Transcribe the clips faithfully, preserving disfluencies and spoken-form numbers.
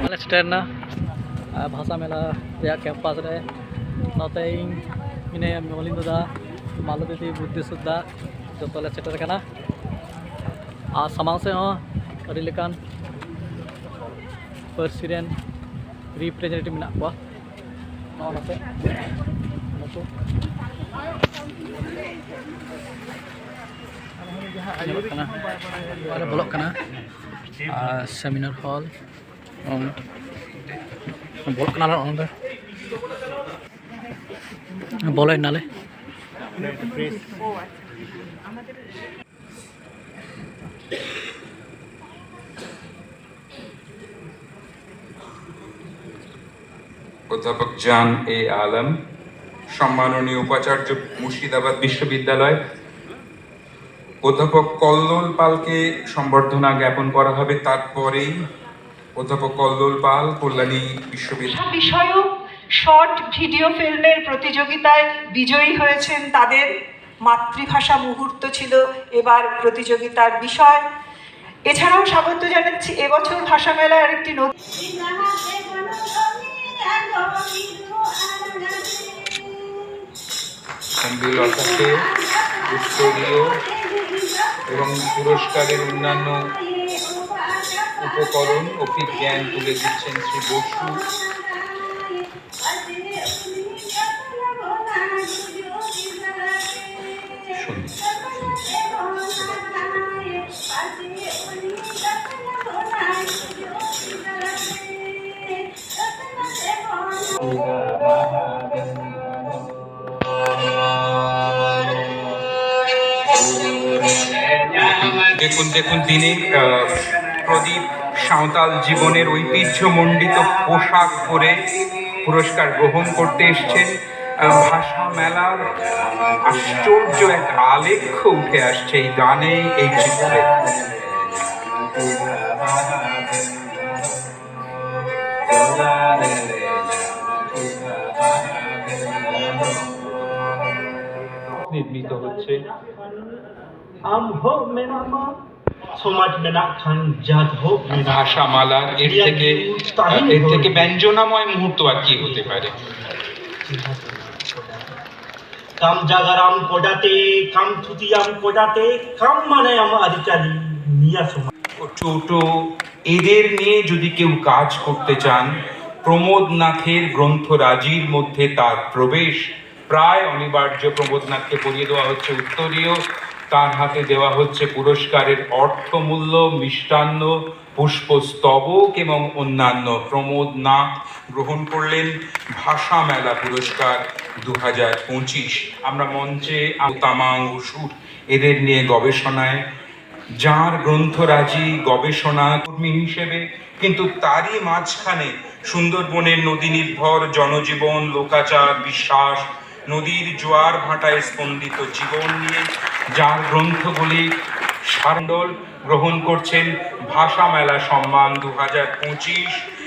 ᱟᱞᱮ ᱥᱮᱴᱮᱨ ᱮᱱᱟ, ᱟᱨ, ᱵᱷᱟᱥᱟ ᱢᱮᱞᱟ ᱨᱮᱭᱟᱜ ᱠᱮᱢᱯᱟᱥ ᱨᱮ᱾ ᱱᱚᱛᱮ ᱤᱧ ᱢᱮᱱᱟᱭᱟ, ᱢᱚᱞᱤᱱ ᱫᱟᱫᱟ, ᱢᱟᱞᱚᱛᱤ ᱫᱤ, ᱵᱩᱫᱽᱫᱷᱤ ᱥᱩᱫᱽᱫᱷᱟ, ᱡᱚᱛᱚ ᱞᱮ ᱥᱮᱴᱮᱨ ᱟᱠᱟᱱᱟ᱾ ᱟᱨ ᱥᱟᱢᱟᱝ ᱥᱮᱫ ᱦᱚᱸ ᱟᱹᱰᱤ ᱞᱮᱠᱟᱱ ᱯᱟᱹᱨᱥᱤ ᱨᱮᱱ ᱨᱤᱯᱨᱮᱡᱮᱱᱴᱮᱴᱤᱵᱷ ᱢᱮᱱᱟᱜ ᱠᱚᱣᱟ᱾ ᱱᱚᱜᱼᱚ ᱱᱚᱛᱮ ᱱᱩᱠᱩ ᱧᱮᱞᱚᱜ ᱠᱟᱱᱟ᱾ ᱟᱞᱮ ᱵᱚᱞᱚᱜ ᱠᱟᱱᱟ, ᱟᱨ, ᱥᱮᱢᱤᱱᱟᱨ ᱦᱚᱞ᱾ ᱵᱚᱞᱚᱜ ᱠᱟᱱᱟᱞᱮ ᱱᱚᱜᱼᱚ ᱱᱚᱸᱰᱮ᱾ ᱵᱚᱞᱚᱭᱮᱱᱟᱞᱮ᱾ অধ্যাপক জান এ আলম, সম্মাননীয় উপাচার্য, মুর্শিদাবাদ বিশ্ববিদ্যালয়, অধ্যাপক কল্লোল পালকে সম্বর্ধনা জ্ঞাপন করা হবে। তারপরেই অধ্যাপক কল্লোল পাল, কল্যাণী বিশ্ববিদ্যালয়। ভাষা বিষয়ক শর্ট ভিডিও ফিল্মের প্রতিযোগিতায় বিজয়ী হয়েছেন, তাদের মাতৃভাষা মুহূর্ত ছিল এবার প্রতিযোগিতার বিষয়। এছাড়াও স্বাগত জানাচ্ছি এবছর ভাষা মেলার একটি নতুন বিলতাকে উত্তরীয় এবং পুরস্কারের অন্যান্য উপকরণ অভিজ্ঞান তুলে দিচ্ছেন শ্রী বসু। দেখুন দেখুন দিনে প্রদীপ সাঁওতাল জীবনের ঐতিহ্যমণ্ডিত পোশাক পরে পুরস্কার গ্রহণ করতে এসছেন। ভাষা মেলার আশ্চর্য এক আলেখ্য উঠে আসছে এই গানে, এই চিত্রে। নির্মিত হচ্ছে। ᱟᱢ ᱦᱚᱸ ᱢᱮᱱᱟᱢᱟ, ᱥᱚᱢᱟᱡᱽ ᱢᱮᱱᱟᱜ ᱠᱷᱟᱱ ᱡᱟᱛ ᱦᱚᱸ ᱢᱮᱱᱟᱜᱼᱟ᱾ ভাষামালার এর রিয়া থেকে ᱜᱮ ᱛᱟᱦᱮᱱ এর থেকে ᱦᱚᱲ᱾ ব্যঞ্জনাময় মুহূর্ত আর কি হতে পারে? ᱠᱟᱢ ᱡᱟᱜᱟᱨᱟᱢ ᱠᱚᱰᱟᱛᱮ, ᱠᱟᱢ ᱛᱷᱩᱛᱤᱭᱟᱢ ᱠᱚᱰᱟᱛᱮ, ᱠᱟᱢ ᱢᱟᱱᱟᱭᱟᱢ ᱟᱹᱨᱤᱪᱟᱹᱞᱤ ᱱᱤᱭᱟ ᱥᱚᱢᱟᱡᱽ᱾ টোটো, এদের নিয়ে যদি কেউ কাজ করতে চান, প্রমোদ নাথের গ্রন্থরাজির মধ্যে তার প্রবেশ প্রায় অনিবার্য। প্রমোদ নাথকে পরিয়ে দেওয়া হচ্ছে উত্তরীয়, তার হাতে দেওয়া হচ্ছে পুরস্কারের অর্থমূল্য, মিষ্টান্ন, পুষ্পস্তবক এবং অন্যান্য। প্রমোদ নাথ গ্রহণ করলেন ভাষা মেলা পুরস্কার দু হাজার পঁচিশ। আমরা মঞ্চে তামাং অসুর এদের নিয়ে গবেষণায় যার গ্রন্থরাজি গবেষণা কর্মী হিসেবে, কিন্তু তারই মাঝখানে সুন্দরবনের নদী নির্ভর জনজীবন, লোকাচার, বিশ্বাস, নদীর জোয়ার ভাটায় স্পন্দিত জীবন নিয়ে যার গ্রন্থগুলি সারণ্ডল গ্রহণ করছেন ভাষা মেলা সম্মান দু হাজার পঁচিশ।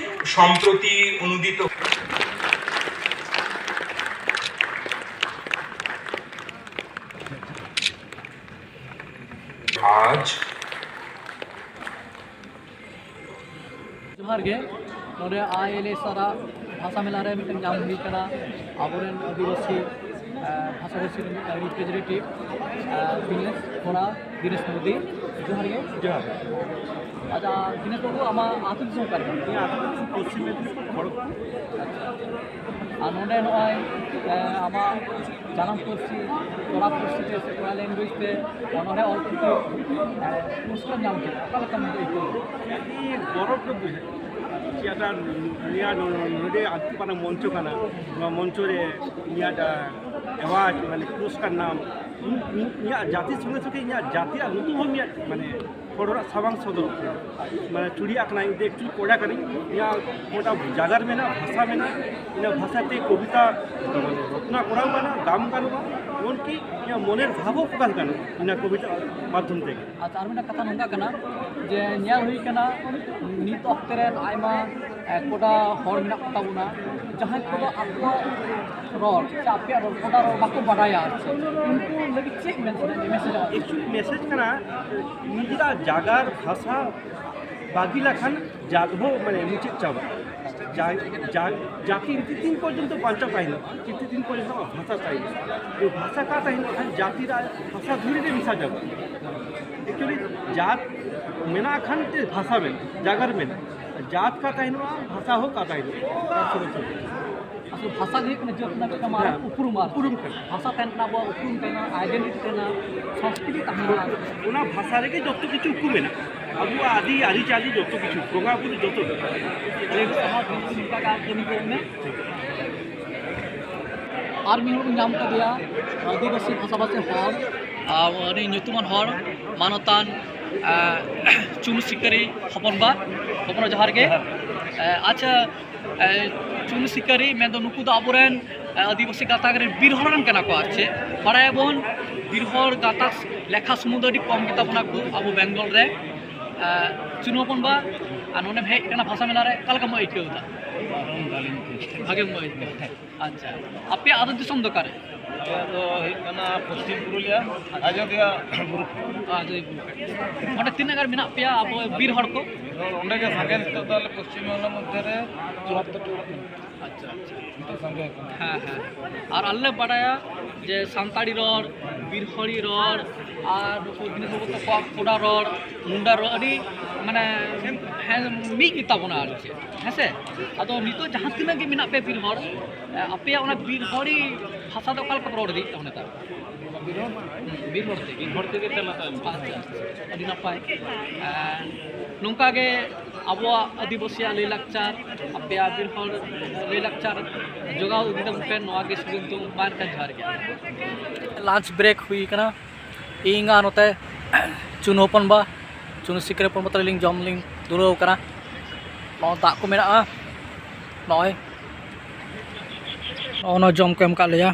সম্প্রতি অনুদিত আজ ᱡᱚᱦᱟᱨ ᱜᱮ᱾ ᱱᱚᱰᱮ ᱟᱭ ᱮᱞ ᱮᱥ ᱟᱨᱟᱜ ᱵᱷᱟᱥᱟ ᱢᱮᱞᱟ ᱨᱮ ᱢᱤᱫᱴᱟᱝ ᱧᱟᱢ ᱦᱩᱭ ᱠᱟᱱᱟ ᱟᱵᱚᱨᱮᱱ ᱟᱹᱫᱤᱵᱟᱹᱥᱤ ᱵᱷᱟᱥᱟ ᱵᱷᱟᱹᱥᱤ ᱨᱮ ᱢᱤᱫᱴᱟᱝ ᱨᱤᱯᱨᱮᱡᱮᱱᱴᱮᱴᱤᱵᱷ ᱫᱤᱱᱮᱥ ᱠᱚᱲᱟ ᱫᱤᱱᱮᱥ ᱢᱳᱫᱤ᱾ ᱡᱚᱦᱟᱨ ᱜᱮ᱾ ᱡᱚᱦᱟᱨ᱾ ᱟᱪᱪᱷᱟ, ᱫᱤᱱᱮᱥ ᱵᱟᱹᱵᱩ, ᱟᱢᱟᱜ ᱟᱹᱛᱩ ᱫᱤᱥᱚᱢ ᱚᱠᱟ ᱨᱮ? ᱤᱧᱟᱹᱜ ᱟᱹᱛᱩ ᱫᱤᱥᱚᱢ ᱯᱚᱥᱪᱤᱢ ᱢᱮᱫᱤᱱᱤᱯᱩᱨ, ᱠᱷᱚᱲᱚᱜᱽᱯᱩᱨ᱾ ᱟᱨ ᱱᱚᱰᱮ ᱱᱚᱜᱼᱚᱭ ᱟᱢᱟᱜ ᱡᱟᱱᱟᱢ ᱯᱟᱹᱨᱥᱤ, ᱠᱚᱲᱟ ᱯᱟᱹᱨᱥᱤ ᱛᱮ ᱥᱮ ᱠᱚᱲᱟ ᱞᱮᱝᱜᱩᱭᱮᱡᱽ ᱛᱮ ᱚᱱᱚᱬᱦᱮ ᱚᱞ ᱠᱟᱛᱮ ᱯᱩᱨᱚᱥᱠᱟᱨ ᱧᱟᱢ ᱠᱮᱫᱟ, ᱚᱠᱟ ᱞᱮᱠᱟᱢ ᱟᱹᱭᱠᱟᱹᱣ ᱫᱟ? ᱟᱹᱰᱤ ᱜᱚᱨᱚᱵᱽ ᱜᱮ ᱵᱩᱡᱷᱟᱹᱜ ᱠᱟᱱᱟ᱾ ᱪᱮᱫᱟᱜ ᱱᱤᱭᱟᱹ ᱱᱚᱰᱮ ᱟᱹᱛᱩ ᱯᱟᱲᱟ ᱢᱚᱧᱪᱚ ᱠᱟᱱᱟ, ᱱᱚᱣᱟ ᱢᱚᱧᱪᱚ ᱨᱮ ᱤᱧᱟᱹᱜ ᱮᱣᱟᱨᱰ ᱢᱟᱱᱮ ᱯᱩᱨᱚᱥᱠᱟᱨ ᱧᱟᱢ, ᱤᱧᱟᱹᱜ ᱡᱟᱹᱛᱤ ᱥᱚᱸᱜᱮ ᱥᱚᱸᱜᱮ ᱤᱧᱟᱹᱜ ᱡᱟᱹᱛᱤᱭᱟᱜ ᱧᱩᱛᱩᱢ ᱦᱚᱸ ᱤᱧᱟᱹᱜ ᱢᱟᱱᱮ ᱦᱚᱲ ᱦᱚᱲᱟᱜ ᱥᱟᱢᱟᱝ ᱥᱚᱫᱚᱨᱚᱜ ᱠᱟᱱᱟ᱾ ᱢᱟᱱᱮ ᱪᱩᱲᱤᱭᱟᱜ ᱠᱟᱱᱟ, ᱤᱧ ᱫᱚ ᱮᱠᱪᱩᱭᱮᱞᱤ ᱠᱚᱲᱟ ᱠᱟᱹᱱᱟᱹᱧ, ᱤᱧᱟᱹᱜ ᱢᱤᱫᱴᱟᱝ ᱡᱟᱭᱜᱟ ᱨᱮ ᱢᱮᱱᱟᱜᱼᱟ, ᱵᱷᱟᱥᱟ ᱢᱮᱱᱟᱜᱼᱟ, ᱤᱧᱟᱹᱜ ᱵᱷᱟᱥᱟ ᱛᱮ ᱠᱚᱵᱤᱛᱟ ᱢᱟᱱᱮ ᱨᱚᱪᱚᱱᱟ ᱠᱚᱨᱟᱣ ᱜᱟᱱᱚᱜᱼᱟ, ᱜᱟᱢ ᱜᱟᱱᱚᱜᱼᱟ, ᱮᱢᱚᱱᱠᱤ ᱤᱧᱟᱹᱜ ᱢᱚᱱᱮᱨ ᱵᱷᱟᱵᱽ ᱦᱚᱸ ᱯᱨᱚᱠᱟᱥ ᱜᱟᱱᱚᱜᱼᱟ ᱤᱧᱟᱹᱜ ᱠᱚᱵᱤᱛᱟ ᱢᱟᱫᱽᱫᱷᱚᱢ ᱛᱮᱜᱮ᱾ ᱟᱪᱪᱷᱟ, ᱟᱨ ᱢᱤᱫᱴᱟᱝ ᱠᱟᱛᱷᱟ ᱱᱚᱝᱠᱟ ᱠᱟᱱᱟ ᱡᱮ ᱧᱮᱞ ᱦᱩᱭ ᱠᱟᱱᱟ ᱱᱤᱛ ᱚᱠᱛᱮ ᱨᱮᱱ ᱟᱭᱢᱟ ᱮ, ᱠᱚᱰᱟ ᱦᱚᱲ ᱢᱮᱱᱟᱜ ᱠᱚᱛᱟ ᱵᱚᱱᱟ, ᱡᱟᱦᱟᱸᱭ ᱠᱚᱫᱚ ᱟᱠᱚᱣᱟᱜ ᱨᱚᱲ ᱥᱮ ᱟᱯᱮᱭᱟᱜ ᱨᱚᱲ, ᱠᱚᱰᱟ ᱨᱚᱲ ᱵᱟᱠᱚ ᱵᱟᱰᱟᱭᱟ, ᱟᱨ ᱪᱮᱫ ᱩᱱᱠᱩ ᱞᱟᱹᱜᱤᱫ ᱪᱮᱫ ᱢᱮᱥᱮᱡᱽ ᱢᱮᱥᱮᱡᱽ ᱟᱢ? ᱮᱠᱪᱩᱭᱮᱞᱤ ᱢᱮᱥᱮᱡᱽ ᱠᱟᱱᱟ, ᱱᱤᱡᱮᱨᱟᱜ ᱡᱟᱜᱟᱨ ᱵᱷᱟᱥᱟ ᱵᱟᱹᱜᱤ ᱞᱮᱠᱷᱟᱱ ᱡᱟᱛ ᱦᱚᱸ ᱢᱟᱱᱮ ᱢᱩᱪᱟᱹᱫ ᱪᱟᱵᱟᱜᱼᱟ᱾ ᱡᱟ- ᱡᱟ- ᱡᱟᱹᱛᱤ ᱛᱤᱱ ᱯᱚᱨᱡᱚᱱᱛᱚ ᱵᱟᱧᱪᱟᱣ ᱛᱟᱦᱮᱱᱟ, ᱛᱤᱱ ᱯᱚᱨᱡᱚᱱᱛᱚ ᱵᱷᱟᱥᱟ ᱛᱟᱦᱮᱱᱟ, ᱡᱩᱫᱤ ᱵᱷᱟᱥᱟ ᱠᱟ ᱛᱟᱦᱮᱱᱟ ᱠᱷᱟᱱ ᱡᱟᱹᱛᱤ ᱨᱮ ᱵᱷᱟᱥᱟ ᱫᱷᱩᱲᱤ ᱨᱮ ᱢᱮᱥᱟ ᱪᱟᱵᱟᱜᱼᱟ᱾ ᱮᱠᱪᱩᱭᱮᱞᱤ ᱡᱟᱛ ᱢᱮᱱᱟᱜ ᱠᱷᱟᱱ ᱛᱮ ᱵᱷᱟᱥᱟ ᱢᱮᱱᱟᱜᱼᱟ, ᱡᱟᱜᱟᱨ ᱢᱮᱱᱟᱜᱼᱟ, ᱡᱟᱛ ᱠᱟ ᱛᱟᱦᱮᱱᱟ, ᱵᱷᱟᱥᱟ ᱦᱚᱸ ᱠᱟ ᱛᱟᱦᱮᱱᱟ᱾ ᱟᱥᱚᱞ ᱵᱷᱟᱥᱟ ᱜᱮ ᱦᱩᱭᱩᱜ ᱠᱟᱱᱟ ᱡᱟᱹᱛ ᱨᱮᱱᱟᱜ ᱢᱤᱫᱴᱟᱝ ᱢᱟᱨᱟᱝ ᱦᱮᱸ᱾ ᱩᱯᱨᱩᱢ, ᱟᱨ ᱩᱯᱨᱩᱢ ᱠᱟᱱᱟ᱾ ᱵᱷᱟᱥᱟ ᱛᱟᱦᱮᱱ ᱠᱟᱱᱟ ᱟᱵᱚᱣᱟᱜ ᱩᱯᱨᱩᱢ ᱛᱟᱦᱮᱱᱟ, ᱟᱭᱰᱮᱱᱴᱤᱴᱤ ᱛᱟᱦᱮᱱᱟ, ᱥᱚᱝᱥᱠᱨᱤᱛᱤ ᱛᱟᱦᱮᱱᱟ᱾ ᱚᱱᱟ ᱵᱷᱟᱥᱟ ᱨᱮᱜᱮ ᱡᱚᱛᱚ ᱠᱤᱪᱷᱩ ᱠᱚ ᱢᱮᱱᱟᱜᱼᱟ᱾ ᱟᱵᱚᱣᱟᱜ ᱟᱹᱫᱤ ᱟᱹᱨᱤᱪᱟᱹᱞᱤ ᱡᱚᱛᱚ ᱠᱤᱪᱷᱩ, ᱵᱚᱸᱜᱟ ᱵᱩᱨᱩ ᱡᱚᱛᱚ ᱠᱤᱪᱷᱩ᱾ ᱟᱹᱰᱤ ᱥᱟᱨᱦᱟᱣ, ᱱᱚᱝᱠᱟ ᱜᱮ ᱟᱨ ᱠᱟᱹᱢᱤ ᱠᱚ ᱢᱮ᱾ ᱟᱨ ᱢᱤᱫ ᱦᱚᱲ ᱵᱚᱱ ᱧᱟᱢ ᱠᱟᱫᱮᱭᱟ, ᱟᱹᱫᱤᱵᱟᱹᱥᱤ ᱵᱷᱟᱥᱟᱵᱷᱟᱥᱤ ᱦᱚᱲ, ᱟᱨ ᱟᱹᱰᱤ ᱧᱩᱛᱩᱢᱟᱱ ᱦᱚᱲ, ᱢᱟᱱᱚᱛᱟᱱ, ᱟᱨ, ᱪᱩᱱᱩ ᱥᱤᱠᱟᱹᱨᱤ ᱦᱚᱯᱚᱱ ᱵᱟ, ᱦᱚᱯᱚᱱ ᱵᱟ ᱡᱚᱦᱟᱨ ᱜᱮ᱾ ᱡᱚᱦᱟᱨ᱾ ᱟᱨ, ᱟᱪᱪᱷᱟ, ᱟᱨ, ᱪᱩᱱᱩ ᱥᱤᱠᱟᱹᱨᱤ ᱢᱮᱱᱫᱚ ᱱᱩᱠᱩ ᱫᱚ ᱟᱵᱚᱨᱮᱱ, ᱟᱨ, ᱟᱹᱫᱤᱵᱟᱹᱥᱤ ᱜᱟᱛᱟᱠ ᱨᱮᱱ ᱵᱤᱨ ᱦᱚᱲ ᱨᱮᱱ ᱠᱟᱱᱟ ᱠᱚ᱾ ᱟᱨ ᱪᱮᱫ ᱵᱟᱲᱟᱭᱟᱵᱚᱱ, ᱵᱤᱨ ᱦᱚᱲ ᱜᱟᱛᱟᱠ ᱞᱮᱠᱷᱟ ᱥᱩᱢᱩᱝ ᱫᱚ ᱟᱹᱰᱤ ᱠᱚᱢ ᱜᱮᱛᱟ ᱵᱚᱱᱟ ᱠᱚ ᱟᱵᱚ ᱵᱮᱝᱜᱚᱞ ᱨᱮ᱾ ᱟᱨ, ᱪᱩᱱᱩ ᱦᱚᱯᱚᱱ ᱵᱟ, ᱟᱨ ᱱᱚᱰᱮᱢ ᱦᱮᱡ ᱟᱠᱟᱱᱟ ᱵᱷᱟᱥᱟ ᱢᱮᱞᱟ ᱨᱮ, ᱚᱠᱟ ᱞᱮᱠᱟᱢ ᱟᱹᱭᱠᱟᱹᱣ ᱮᱫᱟ? ᱵᱷᱟᱜᱮᱢ ᱟᱹᱭᱠᱟᱹᱣ ᱮᱫᱟ? ᱟᱪᱪᱷᱟ, ᱟᱯᱮᱭᱟᱜ ᱟᱹᱛᱩ ᱫᱤᱥᱚᱢ ᱫᱚ ᱚᱠᱟᱨᱮ? ᱟᱞᱮᱭᱟᱜ ᱫᱚ ᱦᱩᱭᱩᱜ ᱠᱟᱱᱟ ᱯᱚᱥᱪᱤᱢ ᱯᱩᱨᱩᱞᱤᱭᱟ, ᱟᱡᱚᱫᱤᱭᱟᱹ ᱵᱩᱨᱩ ᱯᱷᱮᱰ᱾ ᱟᱡᱚᱫᱤᱭᱟᱹ ᱵᱩᱨᱩ ᱯᱷᱮᱰ᱾ ᱚᱸᱰᱮ ᱛᱤᱱᱟᱹᱜ ᱜᱟᱱ ᱢᱮᱱᱟᱜ ᱯᱮᱭᱟ ᱟᱵᱚ ᱵᱤᱨ ᱦᱚᱲ ᱠᱚ? ᱚᱸᱰᱮ ᱜᱮ ᱥᱟᱸᱜᱮ, ᱱᱤᱛᱚᱜ ᱫᱚ ᱟᱞᱮ ᱯᱚᱥᱪᱤᱢ ᱵᱟᱝᱞᱟ ᱢᱚᱫᱽᱫᱷᱮ ᱨᱮ ᱪᱩᱣᱟᱛᱛᱳᱨ ᱴᱤ ᱚᱲᱟᱜ ᱢᱮᱱᱟᱜᱼᱟ᱾ ᱟᱪᱪᱷᱟ, ᱟᱪᱪᱷᱟ᱾ ᱱᱤᱛᱚᱜ ᱥᱟᱸᱜᱮ ᱟᱠᱟᱱᱟ᱾ ᱦᱮᱸ, ᱦᱮᱸ᱾ ᱟᱨ ᱟᱞᱮ ᱞᱮ ᱵᱟᱰᱟᱭᱟ ᱡᱮ ᱥᱟᱱᱛᱟᱲᱤ ᱨᱚᱲ, ᱵᱤᱨᱦᱚᱲᱤ ᱨᱚᱲ, ᱟᱨ ᱱᱩᱠᱩ ᱫᱤᱱᱤᱥ ᱵᱟᱹᱵᱩ ᱛᱟᱠᱚᱣᱟᱜ ᱠᱚᱰᱟ ᱨᱚᱲ, ᱢᱩᱱᱰᱟ ᱨᱚᱲ ᱟᱹᱰᱤ ᱢᱟᱱᱮ ᱦᱮᱸ ᱢᱤᱫ ᱜᱮᱛᱟ ᱵᱚᱱᱟ ᱟᱨ ᱪᱮᱫ, ᱦᱮᱸ ᱥᱮ? ᱟᱫᱚ ᱱᱤᱛᱚᱜ ᱡᱟᱦᱟᱸ ᱛᱤᱱᱟᱹᱜ ᱜᱮ ᱢᱮᱱᱟᱜ ᱯᱮ ᱵᱤᱨ ᱦᱚᱲ, ᱮ, ᱟᱯᱮᱭᱟᱜ ᱚᱱᱟ ᱵᱤᱨ ᱦᱚᱲᱤ ᱵᱷᱟᱥᱟ ᱫᱚ ᱚᱠᱟ ᱞᱮᱠᱟ ᱯᱮ ᱨᱚᱲ ᱤᱫᱤᱭᱮᱫ ᱛᱟᱵᱚᱱᱟ ᱱᱮᱛᱟᱨ? ᱵᱤᱨ ᱦᱚᱲ? ᱦᱩᱸ, ᱵᱤᱨ ᱦᱚᱲ ᱛᱮᱜᱮ᱾ ᱵᱤᱨ ᱦᱚᱲ ᱛᱮᱜᱮ ᱪᱟᱞᱟᱜ ᱛᱟᱵᱚᱱᱟ᱾ ᱟᱪᱪᱷᱟ, ᱟᱪᱪᱷᱟ, ᱟᱹᱰᱤ ᱱᱟᱯᱟᱭ᱾ ᱮ, ᱱᱚᱝᱠᱟ ᱜᱮ ᱟᱵᱚᱣᱟᱜ ᱟᱹᱫᱤᱵᱟᱹᱥᱤᱭᱟᱜ ᱞᱟᱹᱭᱼᱞᱟᱠᱪᱟᱨ, ᱟᱯᱮᱭᱟᱜ ᱵᱤᱨ ᱦᱚᱲ ᱞᱟᱹᱭᱼᱞᱟᱠᱪᱟᱨ ᱡᱚᱜᱟᱣ ᱤᱫᱤ ᱛᱟᱵᱚᱱ ᱯᱮ, ᱱᱚᱣᱟ ᱜᱮ ᱥᱟᱹᱜᱩᱱ ᱛᱩᱢ, ᱢᱟ ᱮᱱᱠᱷᱟᱱ ᱡᱚᱦᱟᱨ ᱜᱮ᱾ ᱞᱟᱧᱪ ᱵᱨᱮᱠ ᱦᱩᱭ ᱠᱟᱱᱟ᱾ ᱤᱧ ᱟᱨ ᱱᱚᱛᱮ ᱪᱩᱱᱩ ᱦᱚᱯᱚᱱ ᱵᱟ, ᱪᱩᱱᱩ ᱥᱤᱠᱨᱤ ᱦᱚᱯᱚᱱ ᱵᱟ ᱛᱟᱞᱤᱧ ᱡᱚᱢ ᱞᱤᱧ ᱫᱷᱩᱨᱟᱹᱣ ᱠᱟᱱᱟ᱾ ᱱᱚᱜᱼᱚᱭ ᱫᱟᱜ ᱠᱚ ᱢᱮᱱᱟᱜᱼᱟ, ᱱᱚᱜᱼᱚᱭ, ᱱᱚᱜᱼᱚ ᱱᱚᱣᱟ ᱡᱚᱢ ᱠᱚ ᱮᱢ ᱠᱟᱜ ᱞᱮᱭᱟ᱾